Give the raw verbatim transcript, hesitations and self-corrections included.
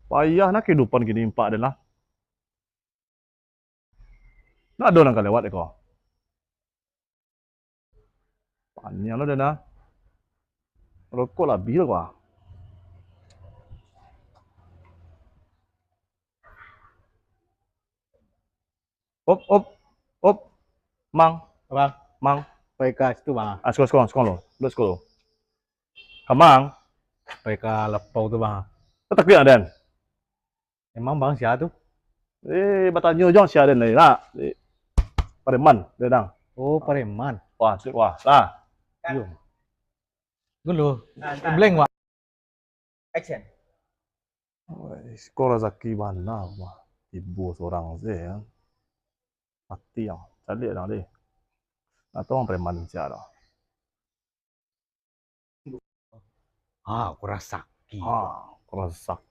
Payah nah kahidupan kini, impak den lah. Ndak ado nan ka lewat ko. Paniang lo den ah. Rokok lah abih lo ko ah. Op, op, op. Mang. Apa? Mang. Pai ka situ, Bang. Ah, siko, siko, siko lo. Duduak siko lo. Ka mang. Pai ka lapau tu, Bang. Tatakuik den. Emang Bang sia tu? Eh, batanyo jo sia den tadi, nak. Eh, pareman, den dang. Oh, pareman. Wah, cek wah. Lah. Iyo. Dulu. Nah, nah. Blank, Wak. Action. Wah, siko rasaki bana, mah. Tibo surang se, ya. Mati yang. Caliak dang, deh. Atau urang pareman sia dang. Ah, kurasaki. Ah, kurasaki.